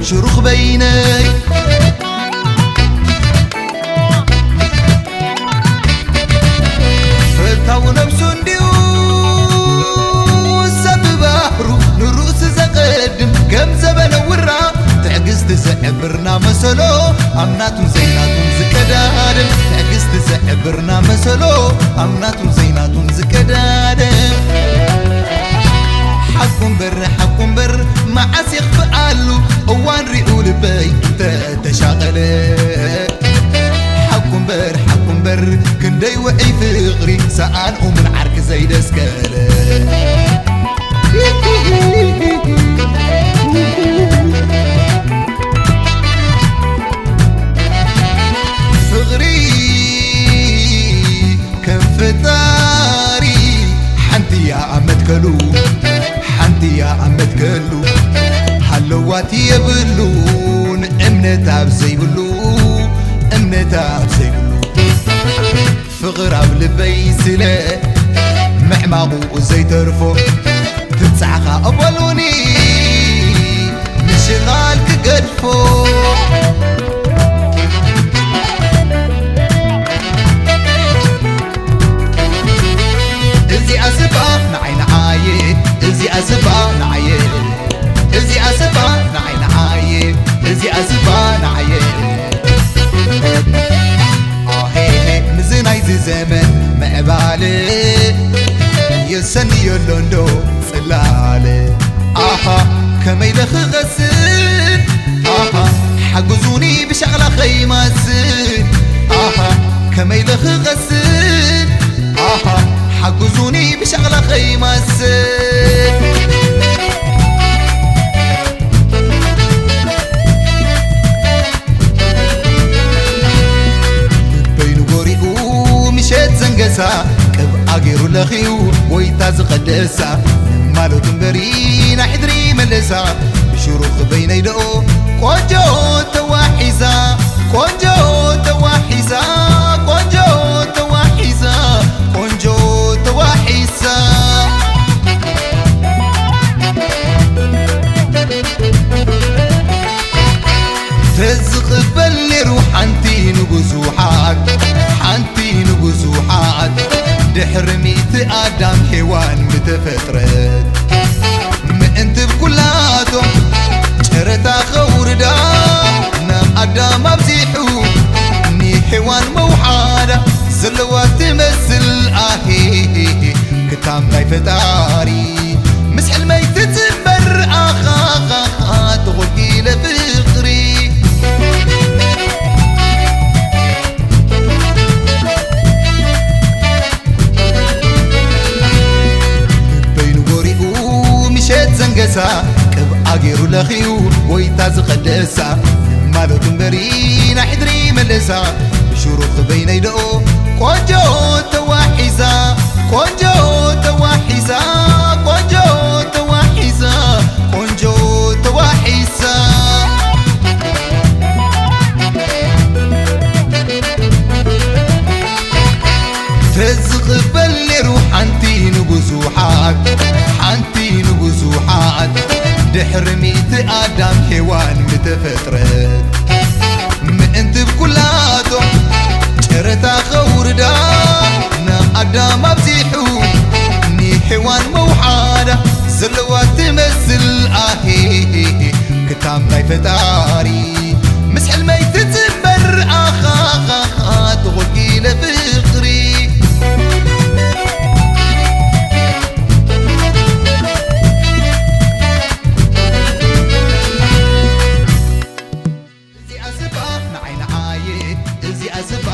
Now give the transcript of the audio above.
ሽሩኽ በይነይ ፈታው ነብሱ እንድዩ ሰብ ባህሩ ንርእሱ ዘቐድም ከም ዘበነ ውራ ትዕግስቲ ዘዕብርና መሰሎ ኣምናቱን ዘይናቱን ዝቀዳደም ትዕግስቲ ዘዕብርና መሰሎ ኣምናቱን ዘይናቱን ዝቀዳደም ሓቁ እምበር ሓቁ እምበር መዓስ የኽፍኣሉ እዋን ሪኡ ልበይ እንተተሻቐለ ሓቁ እምበር ሓቁ እምበር ክንደይ ውዕይ ፍቕሪ ሰኣን ኡምን ዓርኪ ዘይደስከለ ፍቕሪ ከም ፈጣሪ ሓንቲ እያ ኣብ መትከሉ ሓንቲ እያ ኣብ መትከሉ ሃለዋት የብሉን እምነት ኣብ ዘይብሉ እምነት ኣብ ዘይብሉ ፍቕር ኣብ ልበይ ስለ ምዕማቑ ዘይተርፎ ትብጻዕኻ እበሉኒ ምሽቓል ክገድፎ እዚኣ ስባ ንዓይ ንዓየ እዚኣ ስባ ንዓየ እዚኣ ስባ ንዓይ ንዓየ እዚኣ ስባ ንዓየ ኣሄ ንዚ ናይዚ ዘመን ምዕባለ የሰንዮ ኣሎ እንዶ ጽላለ ኣሃ ከመይ ኢለ ክቐስን ኣሃ ሓግዙኒ ብሻቕላ ከይማስን ኣሃ ከመይ ኢለ ክቐስን ኣሃ ሓግዙኒ ብሻቕላ ከይማስን ልበይ ንጎሪኡ ምሸት ዘንገሳ ቅብኣ ገይሩ ለኽዩ ጎይታ ዝቐደሳ ማለቱ እምበሪ ናይ ሕድሪ መለሳ ብሽሩኽ በይነይ ደኦ ቆንጆ ተዋሒሳ ቆንጆ ተዋሒሳ ቆንጆ ተዋሒሳ ቆንጆ ተዋሒሳ ተዝቕበል ነይሩ ሓንቲ ንብዙሓት ሓንቲ ንብዙሓት ድሕሪ ሚእቲ ኣዳም ሄዋን ምተፈጥረት ምእንቲ ብኩላቶም ጨረታ ኸውርዳ ናብ ኣዳም ኣብዚሑ ንሄዋን መውሓዳ ዘለዋ ትመስል ኣሄ ክታም ናይ ፈጣሪ ምስ ሕልመይ ትጽበር ኣኻኻኻ ተኾልኪለ ፍቕሪ ልበይ ንጎሪኡ ምሸት ዘንገሳ ቅብኣ ገይሩ ለኽዩ ጎይታ ዝቐደሳ ማለቱ እምበሪ ናይ ሕድሪ መለሳ ብሽሩኽ በይነይ ደኦ ቆንጆ ተዋሒሳ ቆንጆ ተዋሒሳ ቆንጆ ተዋሒሳ ቆንጆ ተዋሒሳ ተዝቕበል ነይሩ ሓንቲ ንብዙሓት ሓንቲ ንብዙሓት ድሕሪ ሚእቲ ኣዳም ሄዋን ምተፈጥረት ምእንቲ ብኩላቶም ጨረታ ኸውርዳ ናብ ኣዳም ኣብዚሑ ንሄዋን መውሓዳ ዘለዋ ትመስል ኣሄ ክታም ናይ ፈጣሪ ምስ ሕልመይ ትጽበር ኣኻኻኻ ተኾልኪለ ፍቕሪ እዚኣ ስባ ንዓይ ንዓየ እዚኣ ስባ